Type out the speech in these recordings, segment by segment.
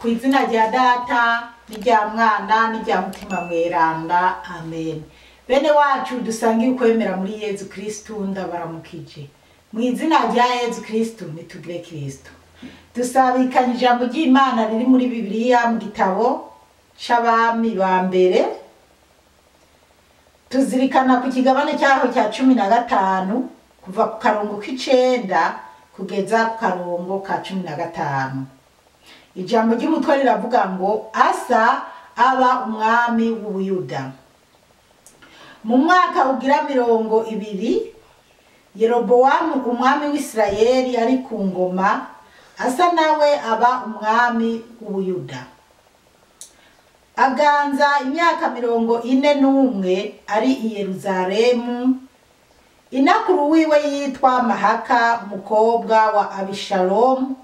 Ku izina rya Data n'irya Mwana n'irya Mutima Mweranda, amen. Bene wacu dusangiye ukwemera muri Yezu Kristu, ndabaramukije mu izina rya Yezu Kristu. Nitugire Kristu. Dusabikanye ijambo ry'Imana riri muri Bibiliya mu gitabo c'Abami ba mbere, tuzirikana ku kigabane cyaho cya 15, kuva ku karongo k'icenda kugeza ku karongo ka 15. Ijambo ry'umutwe riravuga ngo: Asa aba umwami w'Ubuyuda. Mu mwaka ugira 20 Yerobowamu umwami w'Isirayeli ari ku ngoma, Asa nawe aba umwami w'Ubuyuda. Aganza imyaka 41 ari i Yeruzalemu. Inakuru wiwe yitwa Mahaka, umukobwa wa Abishalomu.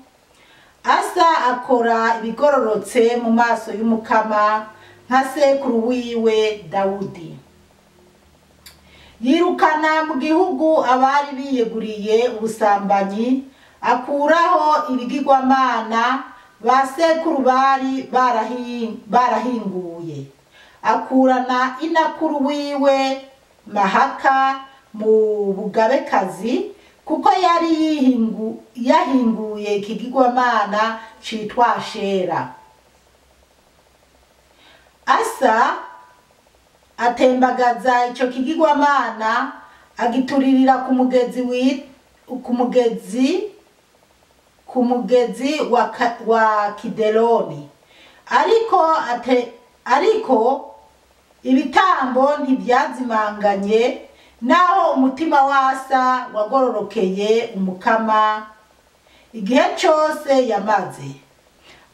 Asa akora ibigororotse mu maso y'Umukama nka sekuru wiwe Dawudi. Yirukana mu gihugu abari biyeguriye ubusambanyi, akuraho ibigirwamana ba sekuru bari barahinguye. Akurana inakuru wiwe Mahaka mu bugabekazi, kuko yari yahinguye ikigirwamana citwa Ashera. Asa atembagaza ico kigirwamana, agituririra ku mugezi wa Kideroni. Ariko ibitambo ntivyazimanganye, naho umutima w'Asa wagororokeye Umukama igihe cose yamaze.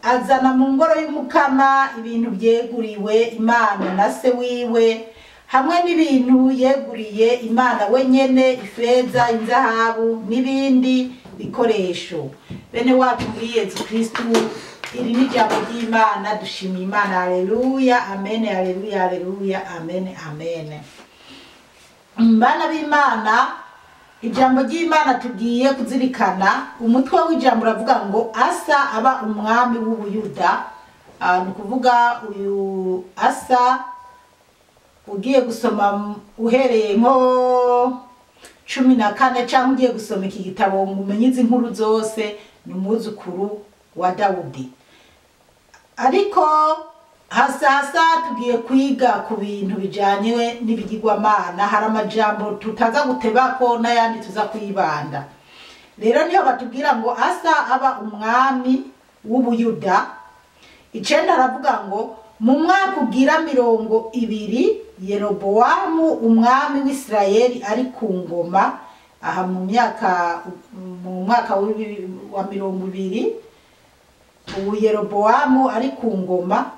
Azana mu ngoro y'Umukama ibintu vyeguriwe Imana na se wiwe, hamwe n'ibintu yeguriye Imana wenyene, ifeza, inzahabu n'ibindi bikoresho. Bene wacu muri Yezu Kristu, iri ni ijambo ry'Imana. Dushimiye Imana. Haleluya, amen, haleluya, haleluya, amen, amen. Bana b'Imana, ijambo ry'Imana tugiye kuzirikana, umutwe w'ijambo uravuga ngo: Asa aba umwami w'Ubuyuda. Ni ukuvuga uyu Asa, ugiye gusoma uhereye nko 14, cyangwa ugiye gusoma iki gitabo ngo umenye izi nkuru zose, ni umwuzukuru wa Dawudi. Ariko hasasa tugiye kwiga ku bintu bijanye n'ibigirwamana. Hari amajambo tutaza gutebako n'ayandi tuza kwibanda. Rero niho batubwira ngo Asa aba umwami w'Ubuyuda. 9 aravuga ngo: mu mwaka ugira 20 Yerobowamu umwami w'Isirayeli ari ku ngoma. Aha mu mwaka wa 20 ubu Yerobowamu ari ku ngoma,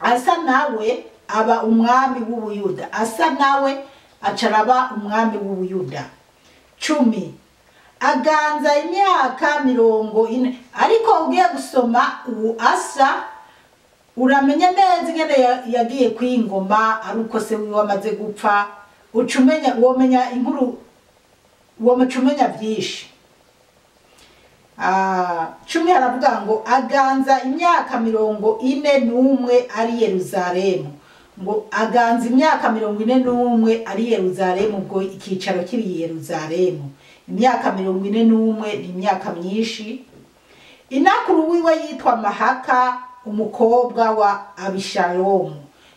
Asa nawe aba umwami w'Ubuyuda. Asa nawe acaraba umwami w'Ubuyuda. 10, aganza imyaka 40. Ariko ugiye gusoma ubu Asa, uramenya neza ingene yagiye kw'ingoma ari uko se wiwe amaze gupfa. Uca umenya, womenya inkuru, womuca umenya byinshi. 10 haravuga ngo: aganza imyaka 41 ari Yeruzalemu. Ngo aganza imyaka 41 ari Yeruzalemu, ubwo ikicaro kiri i Yeruzalemu. Imyaka 41 ni imyaka myinshi. Inakuru wiwe yitwa Mahaka, umukobwa wa Abishalomu.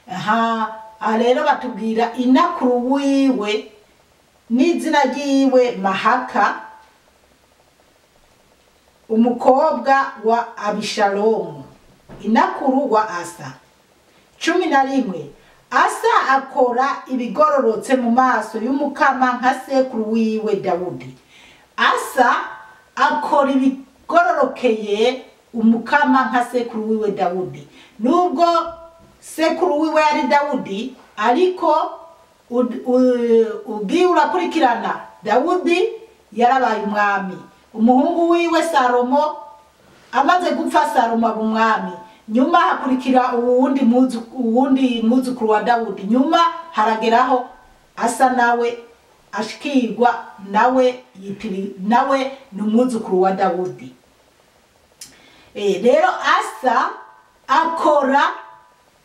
Aha rero batubwira inakuru wiwe n'izina ryiwe, Mahaka, umukobwa wa Abishalomu, inakuru wa Asa. 11, Asa akora ibigororotse mu maso y'Umukama nka sekuru wiwe Dawudi. Asa akora ibigororokeye Umukama nka sekuru wiwe Dawudi. Nubwo sekuru wiwe yari Dawudi, ariko ugiye urakurikirana, Dawudi yarabaye umwami, umuhungu wiwe Salomo amaze gupfa, Salomo aba umwami. Nyuma hakurikira uwundi mwuzukuru wa Dawudi. Nyuma harageraho Asa nawe ashikirwa, nawe yitiri, nawe ni umwuzukuru wa Dawudi. Rero Asa akora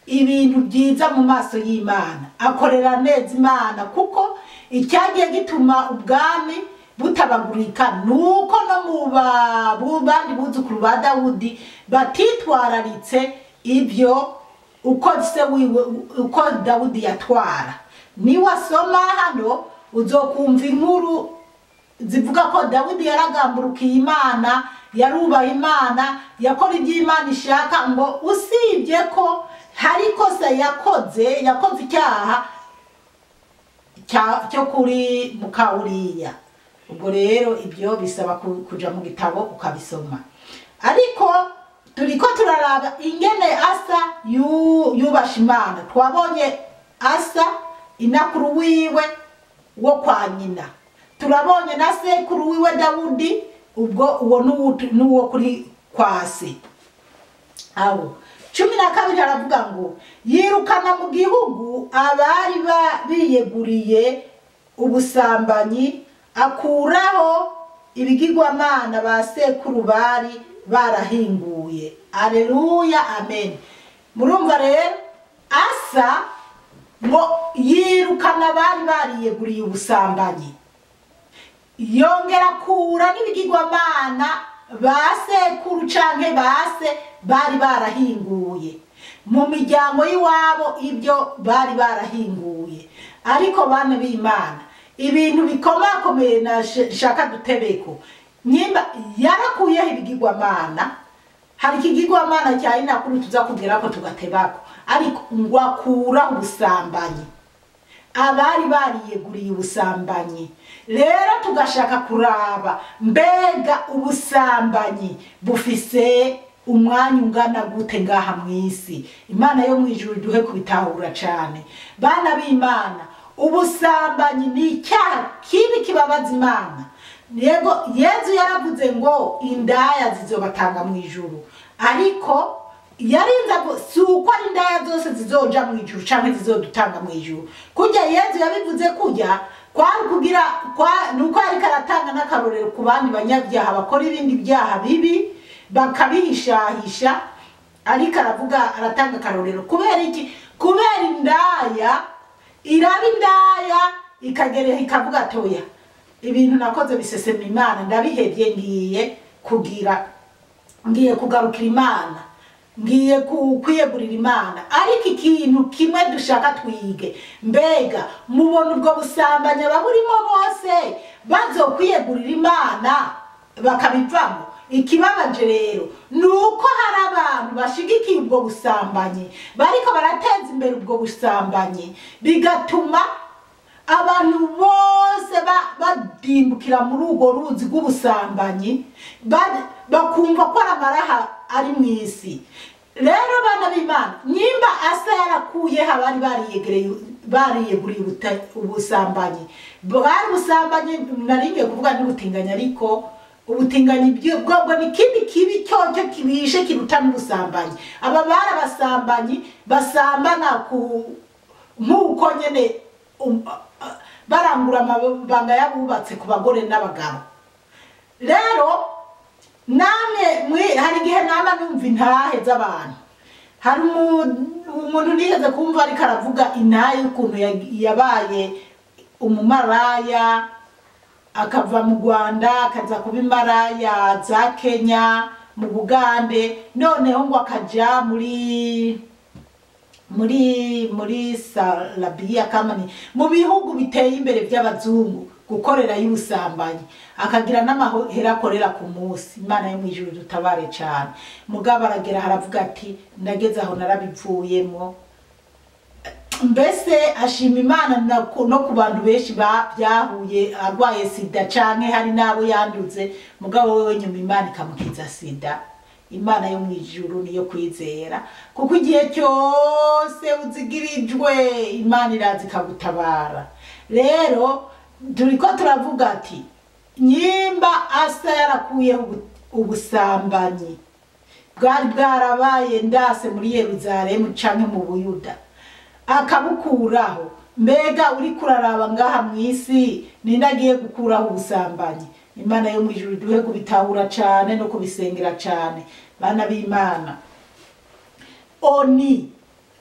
ibintu byiza mu maso y'Imana, akorera neza Imana, kuko icyagiye gituma ubwami butabagurika nuko no mu bandi buzukuru ba Dawudi batitwararitse ibyo uko se wiwe, uko Dawudi yatwara. Niwasoma hano uzokumva inkuru zivuga ko Dawudi yaragamburukiye Imana, yarubaha Imana, yakora ibyo Imana ishaka, ngo usibye ko hari ikosa yakoze, yakoze icyaha cyo kuri mukawuriya. Ubwo rero ibyo bisaba kuja mu gitabo ukabisoma. Ariko turiko turaraba ingene Asa yubasha Imana. Twabonye Asa inakuru wiwe wo kwa nyina, turabonye na sekuru wiwe Dawudi, ubwo uwo n'uwo kuri kwase. Abo 12 aravuga ngo yirukana mu gihugu abari biyeguriye ubusambanyi, akuraho ibigirwamana ba sekuru bari barahinguye. Aleluya, amen. Murumva rero Asa ngo yirukana bari bariyeguriye ubusambanyi, yongera kura n'ibigirwamana ba sekuru canke base bari barahinguye mu miryango y'iwabo, ibyo bari barahinguye. Ariko bana b'Imana, ibintu bikomakomeye nashaka dutebeko, nyimba yarakuyeho ibigirwamana. Hari ikigirwamana cya inakuru tuza kugerako tugatebako, ariko ngo akura ubusambanyi, abari bariyeguriye ubusambanyi. Rero tugashaka kuraba mbega ubusambanyi bufise umwanya ungana gute ngaha mw'isi. Imana yo mwijuru duhe kubitahura cane. Bana b'Imana, ubusambanyi ni icyaha kibi kibabaza Imana. Yego, Yezu yaravuze ngo indaya zizobatanga mu ijuru, ariko yarinze si uko ari indaya zose zizoja mu ijuru canke zizodutanga mu ijuru. Kurya Yezu yabivuze kurya kwari kugira nuko ariko aratanga n'akarorero ku bandi banyabyaha bakora ibindi byaha bibi bakabihishahisha, ariko aravuga aratanga akarorero. Kubera iki? Kubera indaya iraba indaya ikagereha ikavuga toya, ibintu nakoze bisesema Imana, ndabihebye, ngiye kugira, ngiye kugarukira Imana, ngiye kwiyegurira Imana. Ariko ikintu kimwe dushaka twige, mbega mubona ubwo busambanyi ababurimo bose bazokwiyegurira Imana bakabivamo? Ikibabaje rero nuko hari abantu bashigikiye ubwo busambanyi, bariko barateza imbere ubwo busambanyi, bigatuma abantu bose badimbukira muri urwo ruzi rw'ubusambanyi, bakumva ko amaraha ari mu isi. Rero bana b'Imana, nyimba Asa yarakuyeho abari bariyeguriye ubusambanyi, bwari ubusambanyi naringiye kuvuga n'ubutinganyi, ariko ubutinganyi bwobwo ni kindi kibi cyocyo kibishe kiruta n'ubusambanyi. Aba bari abasambanyi basambana ku nk'uko nyene barangura amabanga yabubatse ku bagore n'abagabo. Rero namwe hari igihe nama numva intahe z'abantu. Hari umuntu nigeze kumva ariko aravuga intahe y'ukuntu yabaye umumaraya, akava mu Rwanda akaza kuba imaraya za Kenya, mu Bugande, noneho ngo akaja muri Sarabia kamani, mu bihugu biteye imbere by'abazungu gukorera y'ubusambanyi, akagira n'amahera akorera ku munsi. Imana yo mwijuru dutabare cyane. Mugabo aragera haravuga ati ndageze aho narabivuyemo. Mbese ashima Imana no ku bantu benshi byahuye arwaye sida canke hari nabo yanduze, mugabo wewe nyuma Imana ikamukiza sida. Imana yo mwijuru niyo kwizera, kuko igihe cyose uzigirijwe Imana iraza ikagutabara. Rero turiko turavuga ati nyimba Asa yarakuyeho ubusambanyi bwari bwarabaye ndase muri Yerusalemu canke mu Buyuda, akabukuraho, mbega uri kuraraba ngaha mw'isi ninde agiye gukuraho ubusambanyi? Imana yo mu ijuru duhe kubitahura cane no kubisengera cane. Bana b'Imana, oni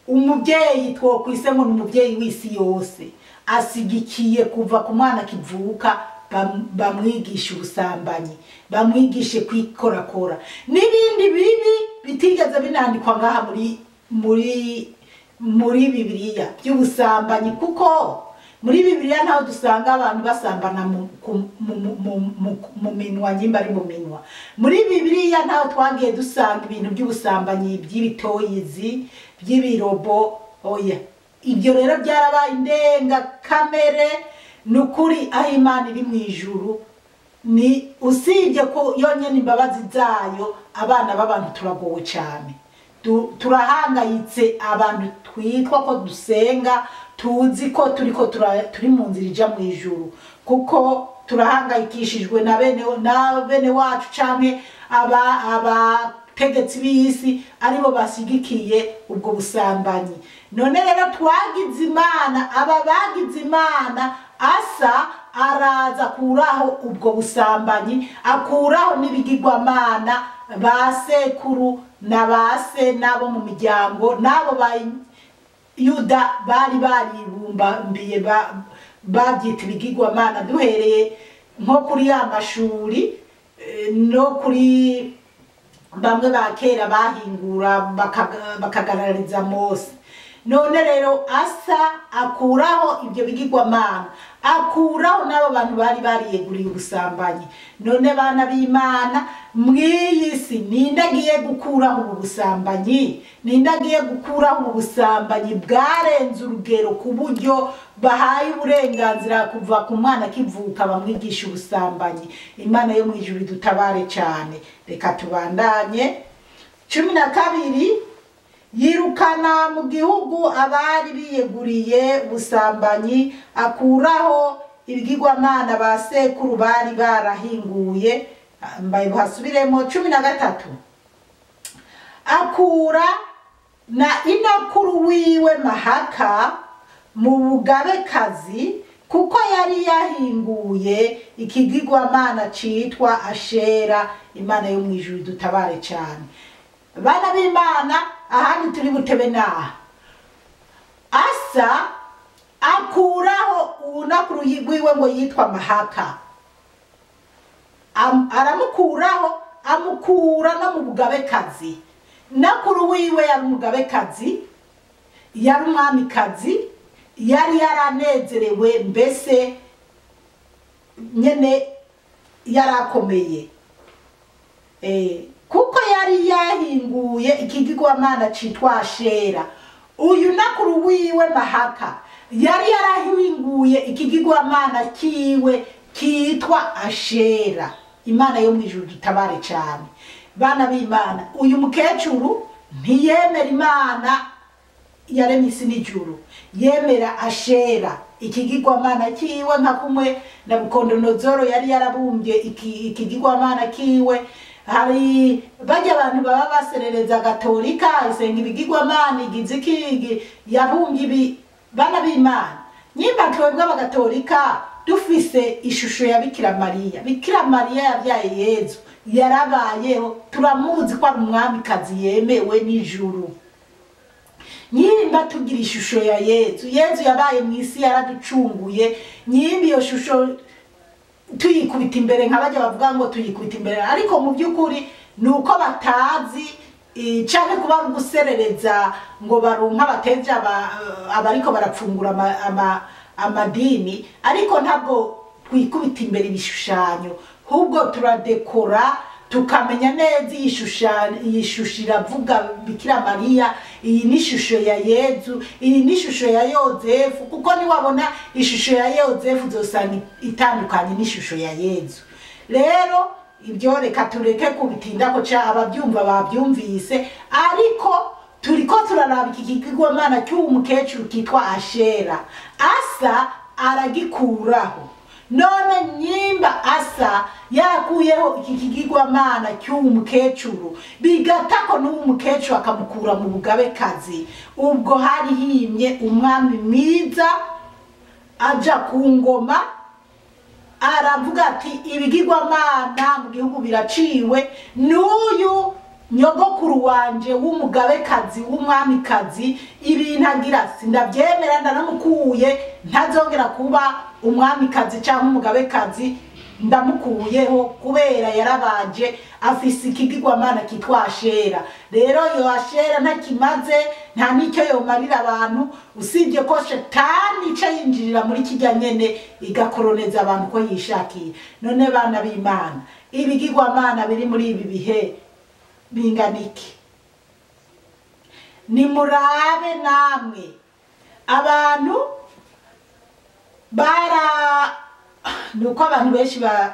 umubyeyi twokwise ngo ni umubyeyi w'isi yose asigikiye kuva ku mwana kivuka bamwigisha ubusambanyi, bamwigishe kwikorakora n'ibindi bibi bitigeze binandikwa ngaha muri Bibiliya by'ubusambanyi, kuko muri Bibiliya ntaho dusanga abantu basambana mu minwa, nyimba ari mu minwa. Muri Bibiliya ntaho twagiye dusanga ibintu by'ubusambanyi by'ibitoyizi by'ibirobo, oya. Ibyo rero byarabaye indenga kamere. Nukuri aho Imana iri mu ijuru ni usibye ko yonyene imbabazi zayo, abana b'abantu turagowe cyane, turahangayitse. Abantu twitwa ko dusenga tuzi ko turiko turi mu nzira ija mu ijuru, kuko turahangayikishijwe na bene wacu canke abategetsi b'isi aribo basigikiye ubwo busambanyi. None rero twagize Imana, aba bagize Imana, Asa araza akuraho ubwo busambanyi, akuraho n'ibigirwamana ba sekuru na ba se n'abo mu miryango n'abo ba Yuda bari baribumbiye babyita ibigirwamana, duhereye nko kuri ya mashuri no kuri bamwe ba kera bahingura bakagarariza Mose. None rero Asa akuraho ibyo bigirwamana, akuraho n'abo bantu bari bariyeguriye ubusambanyi. None bana b'Imana, mw'iyi si ninde agiye gukuraho ubu busambanyi? Ninde agiye gukuraho ubu busambanyi bwarenze urugero ku buryo bahaye uburenganzira kuva ku mwana akivuka bamwigisha ubusambanyi? Imana yo mu ijuru idutabare cyane. Reka tubandanye. 12 yirukana mu gihugu abari biyeguriye ubusambanyi, akuraho ibigirwamana ba sekuru bari barahinguye. Mbaye buhasubiremo. 13 akura na inakuru wiwe Mahaka mu bugabekazi, kuko yari yahinguye ikigirwamana citwa Ashera. Imana yo mu ijuru dutabare cyane. Bana b'Imana, ahandi turi butebe naha. Asa akuraho unakuru wiwe ngo yitwa Mahaka, aramukuraho, amukura no mu bugabekazi. Nakuru wiwe yari umugabekazi, yari umwamikazi, yari yaranezerewe, mbese nyene yarakomeye, kuko yari yahinguye ikigirwamana citwa Ashera. Uyu nakuru wiwe Mahaka yari yarahinguye ikigirwamana kiwe kitwa Ashera. Imana yo mu ijuru dutabare cyane. Bana b'Imana, uyu mukecuru ntiyemera Imana yaremye isi n'ijuru, yemera Ashera, ikigirwamana kiwe, nka kumwe na Bukondonozoro yari yarabumbye ikigirwamana kiwe. Hari bajya abantu baba baserereza Gatolika isenga ibigirwamana igize iki yabumbye ibi. Bana b'Imana, nyimba twebwe abagatolika dufise ishusho ya Bikira Mariya, Bikira Mariya yabyaye Yezu, yarabayeho, turamuzi ko ari umwamikazi yemewe n'ijuru. Nyimba tugira ishusho ya Yezu, Yezu yabaye mu isi yaraducunguye, nyimba iyo shusho tuyikubita imbere nka bajya bavuga ngo tuyikubita imbere, ariko mu by'ukuri ni uko batazi canke kuba guserereza ngo baronka bateja abariko barapfungura amadini, ariko ntabwo twikubita imbere ibishushanyo, ahubwo turadekora tukamenya neza iyi shusho iravuga Bikira Mariya, iyi ni ishusho ya Yezu, iyi ni ishusho ya Yozefu, kuko niwabona ishusho ya Yozefu uzosanga itandukanye n'ishusho ya Yezu. Rero ibyo reka tureke kubitindako, ca ababyumva babyumvise, ariko turiko turaraba iki kigirwamana cy'uwo mukecuru kitwa Ashera. Asa aragikuraho. None nyimba Asa yarakuyeho iki kigirwamana cy'uwo mukecuru, bigatako n'uwo mukecuru akamukura mu bugabekazi, ubwo hari himye umwami mwiza aja ku ngoma Aravuga ati ibigirwamana mu gihugu biraciwe, n'uyu nyogokuru wanje w'umugabekazi w'umwamikazi ibintu agira sindabyemera, ndanamukuye, ntazongera kuba umwamikazi cyangwa umugabekazi, ndamukuyeho kubera yarabaje afise ikigirwamana kitwa Ashera. Rero iyo Ashera ntakimaze, nta n'icyo yomarira abantu, usibye ko shetani ica yinjirira muri kijya nyene igakoroneza abantu ko yishakiye. None bana b'Imana, ibigirwamana biri muri ibi bihe bingana iki? Nimurabe namwe. Abantu bara nuko abantu benshi ba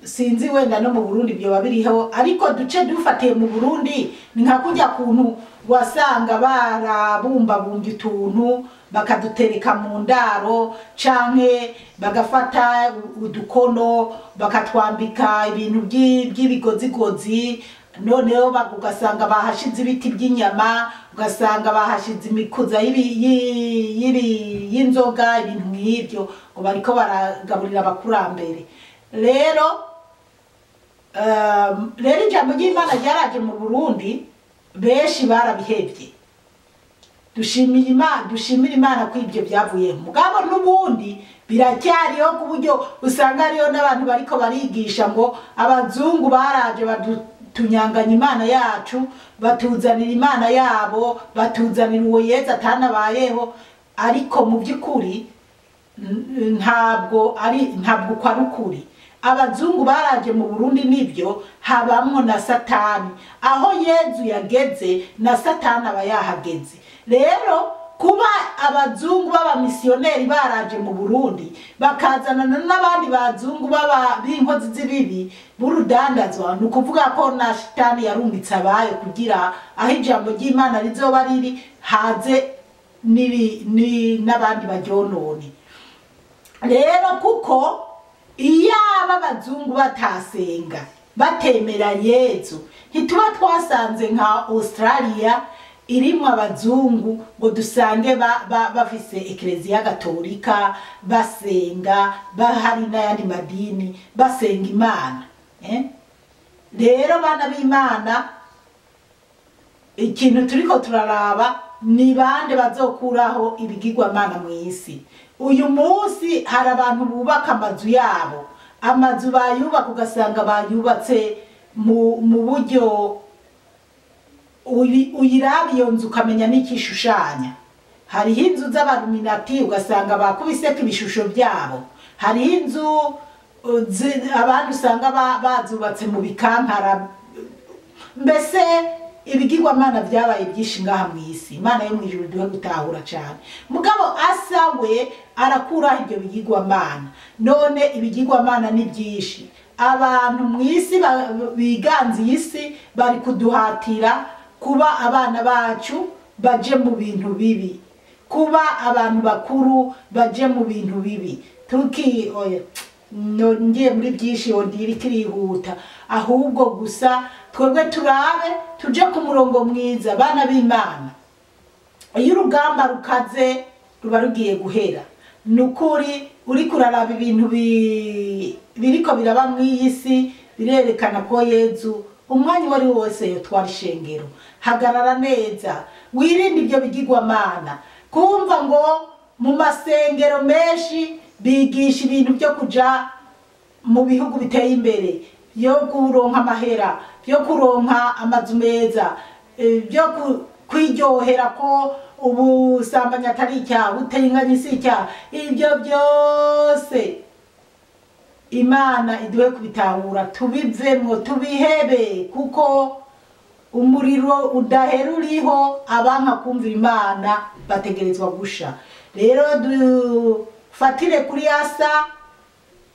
sinzi wenda no mu Burundi byo babiriho, ariko duce dufatiye mu Burundi ni nka kujya kuntu wasanga barabumbabumbye utuntu bakadutereka mu ndaro, canke bagafata udukono bakatwambika ibintu by'ibigozigozi. Noneho ugasanga bahashize ibiti by'inyama, ugasanga bahashize imikuza y'inzoga, ibintu nk'ibyo, ngo bariko baragaburira abakurambere. Rero rero ijambo ry'Imana ryaraje mu Burundi, benshi barabihevye. Dushimira Imana, dushimira Imana ko ibyo byavuye. Mugabo n'ubundi biracyariho, ku buryo usanga hariho n'abantu bariko barigisha ngo abazungu baraje batunyanganya Imana yacu, batuzanira Imana yabo, batuzanira uwo Yezu atanabayeho. Ariko mu by'ukuri ntabwo ari, ntabwo uko ari ukuri. Abazungu baraje mu Burundi nibyo, habamwo na Satani. Aho Yezu yageze na Satani aba yahageze. Rero kuba abazungu b'abamisiyoneri baraje mu Burundi bakazanana n'abandi bazungu baba b'inkozi z'ibibi b'urudandazwa, ni ukuvuga ko na Shitani yarungitse abayo kugira aho ijambo ry'Imana rizoba riri haze n'abandi baryonone. Rero kuko iyaba abazungu batasenga batemera Yezu, ntituba twasanze nka Australia irimwo abazungu ngo dusange bafise Ekleziya Gatolika basenga, bahari n'ayandi madini basenga Imana. Rero bana b'Imana, ikintu turiko turaraba ni bande bazokuraho ibigirwamana mu isi. Uyu munsi hari abantu bubaka amazu yabo, amazu bayubaka ugasanga bayubatse mu buryo uyiraba iyo nzu ukamenya n'ikishushanya. Hariho inzu z'abaruminati ugasanga bakubiseko ibishusho byabo, hariho inzu abandi usanga bazubatse mu bikankara. Mbese ibigirwamana byabaye byinshi ngaha mu isi. Imana yo mu ijuru duhe gutahura cyane. Mugabo Asa we arakuraho ibyo bigirwamana. None ibigirwamana ni byinshi, abantu mu isi biganze isi bari kuduhatira kuba abana bacu baje mu bintu bibi, kuba abantu bakuru baje mu bintu bibi. Tuki oya ngiye muri byinshi odiri kirihuta, ahubwo gusa twebwe turabe tuje ku murongo mwiza. Bana b'Imana, iyo urugamba rukaze ruba rugiye guhera. Nukuri uri kuraraba ibintu biriko biraba mw'iyi si, birerekana ko Yezu umwanya uwo ari wo wose yotwara ishengero. Hagarara neza, wirinde ibyo bigirwamana. Kumva ngo mu masengero menshi bigisha ibintu byo kuja mu bihugu biteye imbere, byo kuronka amahera, byo kuronka amazu meza, byo kwiryohera ko ubusambanyi atari icyaha, ubutinganyi si icyaha. Ibyo byose Imana iduhe kubitahura, tubivemwo, tubihebe, kuko umuriro udahera uriho. Abanka kumvira Imana bategerezwa gusha. Rero dufatire kuri Asa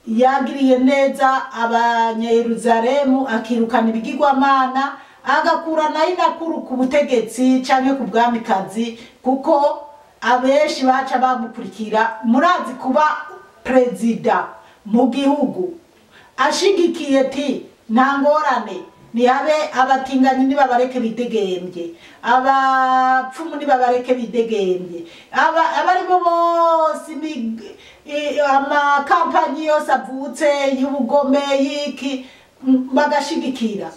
yagiriye neza Abanyeruzalemu, akirukana ibigirwamana, agakura nayo inakuru ku butegetsi canke ku bwamikazi, kuko abenshi baca bamukurikira. Murazi kuba perezida mu gihugu ashigikiye ti nta ngorane, nihabe abatinganyi nibabareke bidegembye, abapfumu nibabareke bidegembye, abaribo bose Amakampanyi yose avutse y'ubugome y'iki, bagashigikira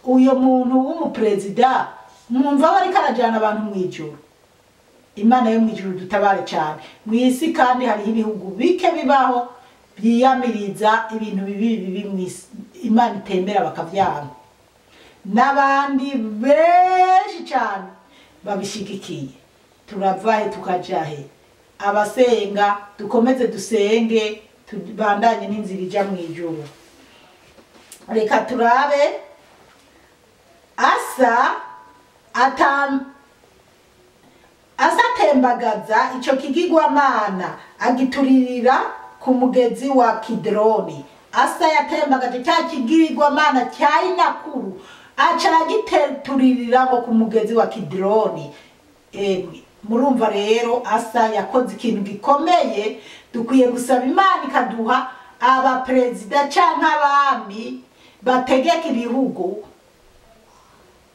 uyo muntu w'umuperezida, mwumva bariko arajana abantu mw'ijuru. Imana yo mw'ijuru dutabare cyane. Mu isi kandi hariho ibihugu bike bibaho byiyamiriza ibintu bibi bibi mu isi Imana itemera bakavyanga, n'abandi benshi cyane babishigikiye. Turavahe tukajahe? Abasenga dukomeze dusenge, tubandanye n'inzira ija mu ijuru. Reka turabe Asa Asa atembagaza ico kigirwamana, agituririra ku mugezi wa Kidroni. Asa yatembagaje cya kigirwamana cya inakuru, aca aragituririra ngo ku mugezi wa Kidroni. Emwe, murumva rero Asa yakoze ikintu gikomeye. Dukwiye gusaba Imana ikaduha abaperezida canke abami bategeka ibihugu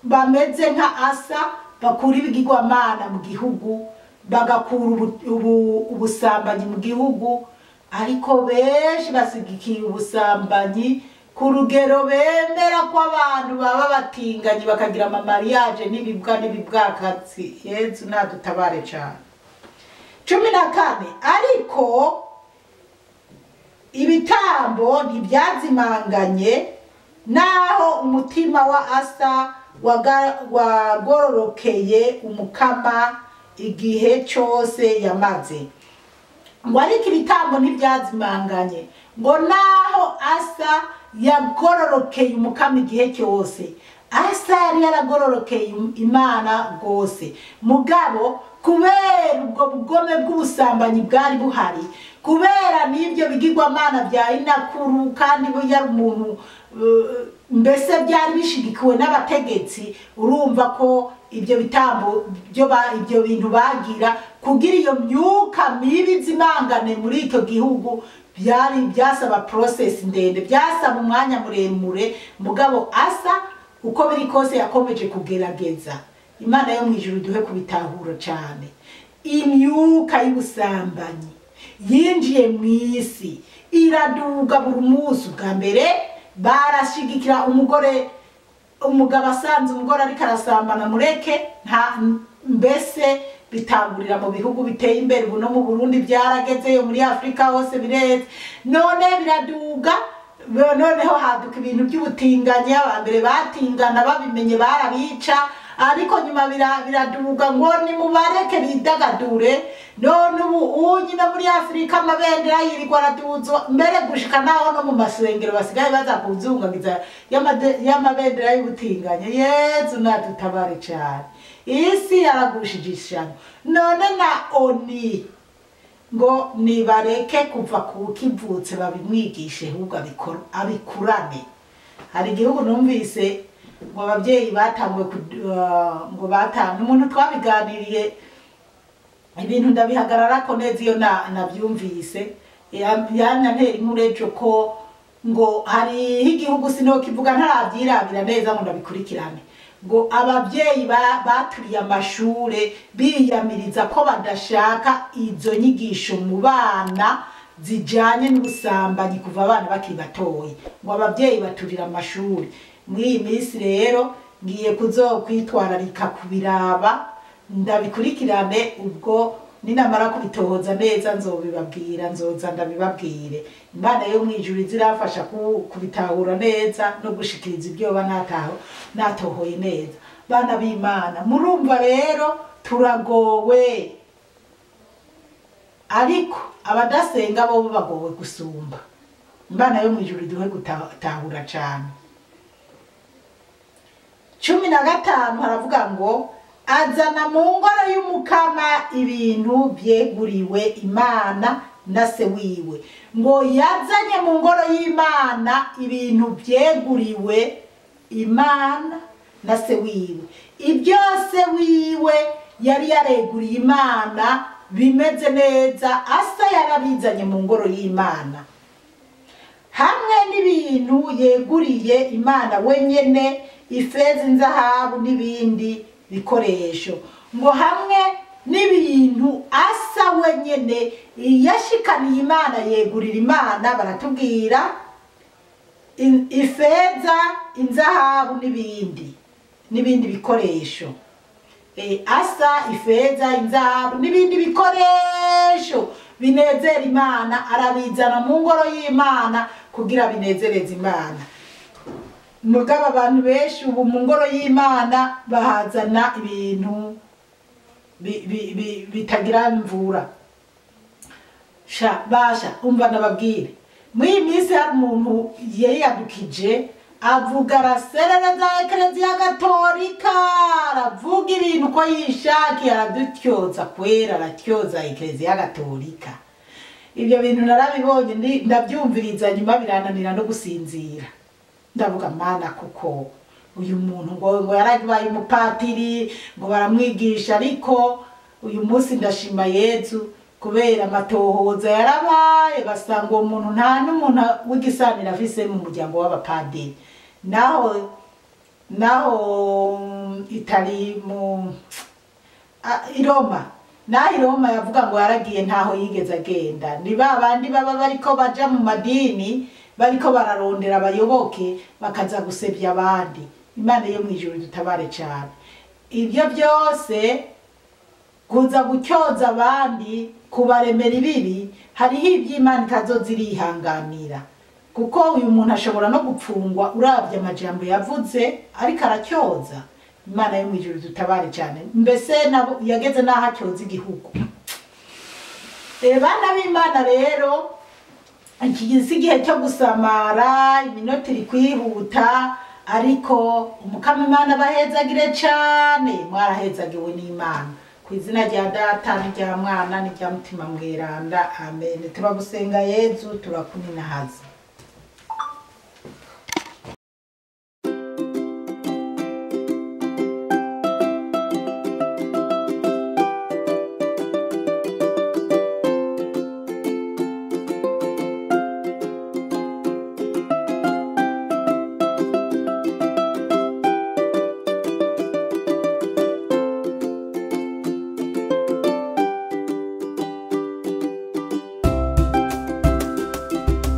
bameze nka Asa, bakura ibigirwamana mu gihugu, bagakura ubusambanyi mu gihugu. Ariko benshi basigikiye ubusambanyi ku rugero bemera ko abantu baba batinganye, bakagira amamariyaje n'ibibwa n'ibibwakatsi. Yezu nadutabare cyane. 14, ariko ibitambo ntibyazimanganye, naho umutima wa Asa wagororokeye Umukama igihe cyose yamaze. Ngo ariko ibitambo ntibyazimanganye, ngo naho Asa yagororokeye Umukama igihe cyose. Asa yari yaragororokeye Imana rwose, mugabo kubera ubwo bugome bw'ubusambanyi bwari buhari, kubera n'ibyo bigirwamana bya inakuru, kandi yari umuntu mbese byari bishigikiwe n'abategetsi. Urumva ko ibyo bitambo byo ibyo bintu bagira kugira iyo myuka mibi zimangane muri icyo gihugu, byari byasaba process ndende, byasaba umwanya muremure. Mugabo Asa uko biri kose yakomeje kugerageza. Imana yo mwijuru duhe kubitahura cyane. Imyuka y'ubusambanyi yinjiye mu isi iraduga buri munsi. Bwa mbere barashigikira umugore, umugabo asanze umugore ariko arasambana mureke, nta mbese bitangurira mu bihugu biteye imbere. Ubu no mu Burundi byaragezeyo, muri Afrika hose bireze, none biraduga. Noneho haduka ibintu by'ubutinganyi. Abambere batingana babimenye barabica, ariko nyuma biraduga ngo nimubareke bidagadure. None ubu unyi no muri Afrika amabendera yirirwa araduzwa, mbere gushika naho no mu masengero basigaye baza kuzungagiza y'amabendera y'ubutinganyi. Yezu nadutabare cyane, isi yaragushije ishano. None na ONU ngo nibareke kuva ku kivutse babimwigishe, ahubwo abikurane. Hari igihugu numvise ngo ababyeyi batanguye ngo batanga umuntu, twabiganiriye ibintu ndabihagarara ko neza iyo nabyumvise yantera inkuru ejo ko ngo hariho igihugu, sinokivuga ntarabyirabira neza ngo ndabikurikirane, ngo ababyeyi baturiye amashure biyamiriza ko badashaka izo nyigisho mu bana zijanye n'ubusambanyi kuva abana bakiri batoyi, ngo ababyeyi baturira amashuri. Muri iyi minsi rero ngiye kuzokwitwararika kubiraba ndabikurikirane, ubwo ninamara kubitohoza neza nzobibabwira, nzoza ndabibabwire. Imana yo mwijuru izirafasha kubitahura neza no gushikiriza ibyo natohoye neza. Bana b'Imana, murumva rero turagowe, ariko abadasenga bo bagowe gusumba. Imana yo mwijuru iduhe gutahura cyane. 15 haravuga ngo azana mu ngoro y'Umukama ibintu byeguriwe Imana na se wiwe. Ngo yazanye mu ngoro y'Imana ibintu byeguriwe Imana na se wiwe. Ibyo se wiwe yari yareguriye Imana bimeze neza, Asa yarabizanye mu ngoro y'Imana, hamwe n'ibintu yeguriye Imana wenyene, ifeza, inzahabu n'ibindi bikoresho. Ngo hamwe n'ibintu Asa wenyene yashikaniye Imana, yegurira Imana. Baratubwira ifeza, inzahabu n'ibindi bikoresho. Asa ifeza, inzahabu n'ibindi bikoresho binezera Imana arabizana mu ngoro y'Imana kugira binezereze Imana. Mugabo abantu benshi ubu mu ngoro y'Imana bahazana ibintu bitagira imvura. Sha basha umva nababwire, muri iyi minsi hari umuntu yiyadukije avuga araserereza Ekereziya Gatolika, aravuga ibintu uko yishakiye, aradutyoza kwera, aratyoza Ekereziya Gatolika. Ibyo bintu narabibonye, ndabyumviriza, nyuma birananira no gusinzira. Ndavuga mana, kuko uyu muntu ngo yarabaye umupatiri, ngo baramwigisha, ariko uyu munsi ndashima Yezu kubera amatohoza yarabaye, basanga uwo muntu nta n'umuntu w'igisanira afise mu muryango w'abapadiri. Naho itari mu i Roma, naho i Roma yavuga ngo yaragiye, ntaho yigeze agenda. Ni ba bandi baba bariko baja mu madini, bariko bararondera abayoboke, bakaza gusebya abandi. Imana yo mw'ijuru dutabare cyane. Ibyo byose kuza gutyoza abandi, kubaremera ibibi, hariho iby'Imana itazoza irihanganira, kuko uyu muntu ashobora no gupfungwa urabye amajambo yavuze ariko aratyoza. Imana yo mw'ijuru dutabare cyane. Mbese nabo yageze n'aho atyoza igihugu. Bana b'Imana rero, iki si igihe cyo gusamara, iminota iri kwihuta, ariko Umukama Imana abahezagire cyane. Mwarahezagiwe n'Imana. Ku izina rya Data n'irya Mwana n'irya Mutima Mweranda, amen. Turagusenga Yezu, turakuninahaza.